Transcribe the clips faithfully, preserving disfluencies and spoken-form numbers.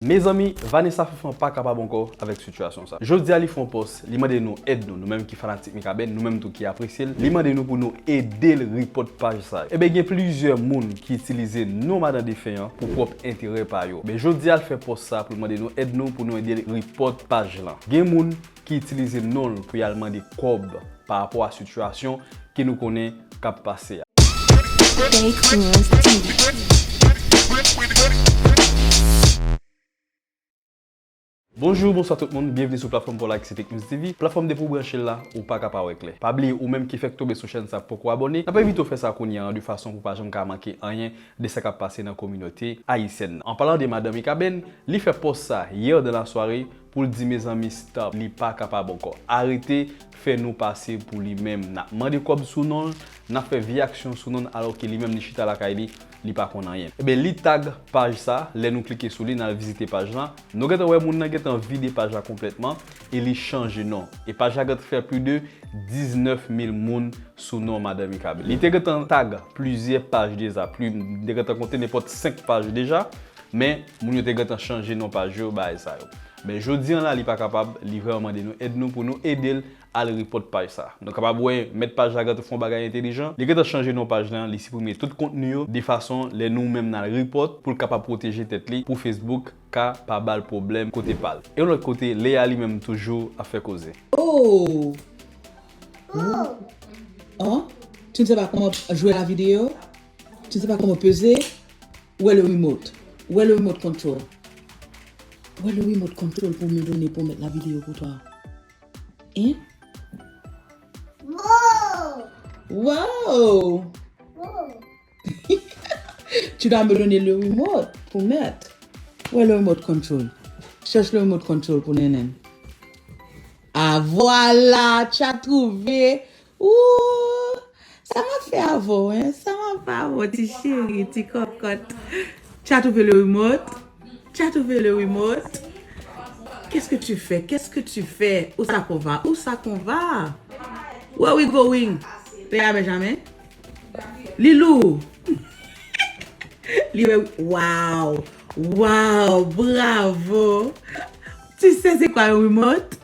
Mezanmi, Vanessa Fanfan pa kapab ankò avèk sitiyasyon sa. Jodi a li fè yon pòs, li mande nou èd nou, nou menm ki fanatik Mikaben, nou menm tou ki apresye l, li mande nou pou nou ede l repòt paj sa yo. Ebyen, gen plizyè moun ki itilize non madan defen an pou pwòp enterè pa yo. Men jodi a l fè pòs sa pou l mande nou èd nou pou nou ede l repòt paj lan. Gen moun ki itilize non l pou y al mande kòb pa rapò a sitiyasyon ke nou konnen k ap pase a. Fake News T V. Bonjou, bonswa tout moun, byenvni sou platfòm pa w la ki se Fake News T V. Platfòm depi w branche l la, ou pa ka pa wè klè. Pa bliye ou menm ki fèk tonbe sou chèn sa poko abòne, n ap envite w fè sa kounye a de fason pou w pa janm ka manke anyen de sa k ap pase nan kominote ayisyèn nan. An palan de madan Mikaben, li fè pòs sa yè dan lasware pou l di mezanmi stop, li pa kapab ankò. Arete fè nou pase pou li menm. N ap mande kòb sou non l, n ap fè vye aksyon sou non l, alòske li menm li chita lakay li, li pa konn anyen. Ebyen, li tag paj sa, lè nou klike sou li, n al vizite paj lan, nou gentan wè moun nan gentan vide paj la konplètman e li chanje non. E paj la gentan fè plis de diznèf mil moun sou non madan Mikaben. Li te gentan tag plizyè paj deja, plis, m te gentan konte nenpòt senk paj deja, men moun yo te gentan chanje non paj yo, bagay sa yo. Men jodi an la, li pa kapab, li vrèman mande nou èd nou pou nou ede l al repòt paj sa. Nou kapab wè mèt paj la gentan fè yon bagay entèlijan, li gentan chanje non paj lan, li siprime tout kontni yo, de fason lè nou menm n al repòt pou l kapab pwoteje tèt li, pou Facebook ka pa ba l pwoblèm kote pa l. E yon lòt kote, Lea li menm toujou ap fè koze. Oh! Oh! Hein? Tu ne sais pas comment jouer la vidéo? Tu ne sais pas comment peser? Où est le remote? Où est le remote control? Où est le remote control pour me donner, pour mettre la vidéo pour toi? Hein? Wow! Tu dois me donner le remote pour mettre. Où est le remote control? Cherche le remote control pour Nenen. Ah voilà, tu as trouvé. Ooh, sa m ap fè avè w, hein? Sa m ap fè avè w, ti cheri, ti kòkòt. Tu as trouvé le remote? Tu as trouvé le remote? Qu'est-ce que tu fais? Qu'est-ce que tu fais? Où ça qu'on va? Où ça qu'on va? Where we going? Lea Benjamin? Lilou! Li wè, wow! Wow! Bravo! Tu sais c'est quoi un remote?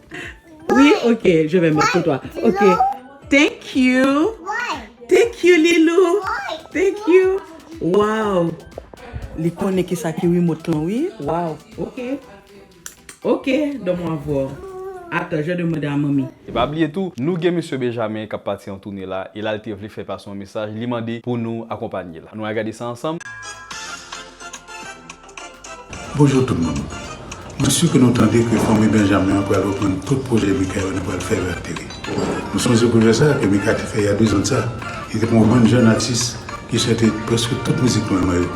Oui, ok, je vais mettre pour toi. Ok. Thank you. Thank you, Lilou. Thank you. Wow. Li konnen ki sa ki remote lan, wi. Wow. Ok. Ok, donne-moi voir. Attends, je vais demander à mamie. E pa bliye tou, nou gen mesye Benjamin k ap pati an toune la, e la l te vle fè pase yon mesaj, li mande pou nou akonpanye l. Nou al gade sa ansanm. Bonjou tout moun. Mwen si ke nou tande ke fanmi Benjamin an pral reprann tout pwojè Mika yo nan pral fè yo ateri. Nou sonje pwojè sa a ke Mika te fè y a de zan de sa. Li te pran yon bann jèn atis ki chante prèske tout mizik nou renmen yo.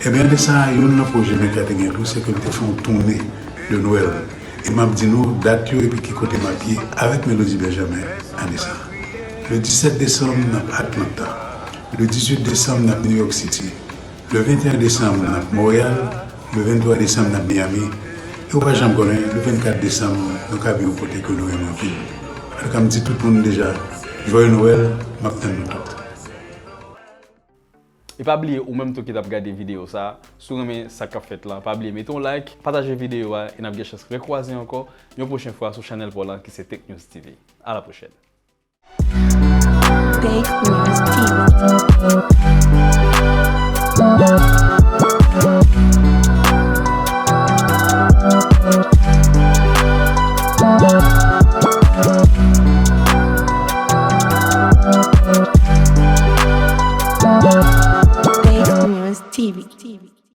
Ebyen, de sa a, youn nan pwojè Mika te gen tou, se ke m te fè yon toune de Nwèl. E m ap di nou dat yo epi ki kote m ap ye avèk Melody Benjamin ane sa a. Le disèt desanm, n ap Atlanta. Le dizuit desanm, n ap New York City. Le venteyen desanm, n ap Montréal. Le venntwa desanm, n ap Miami. E ou pa janm konnen, le vennkat desanm, nou ka vin yon kote ke nou renmen anpil. Antouka, m di tout moun deja, Joyeux Noël, m ap tann nou tout. E pa bliye ou menm tou ki t ap gade videyo sa, si w renmen sa k ap fèt la, pa bliye mete yon like, pataje videyo a e n ap gen chans rekwaze ankò yon pwochen fwa sou chanèl pa w la ki se Tech News T V. A la pwochèn. Tech News T V.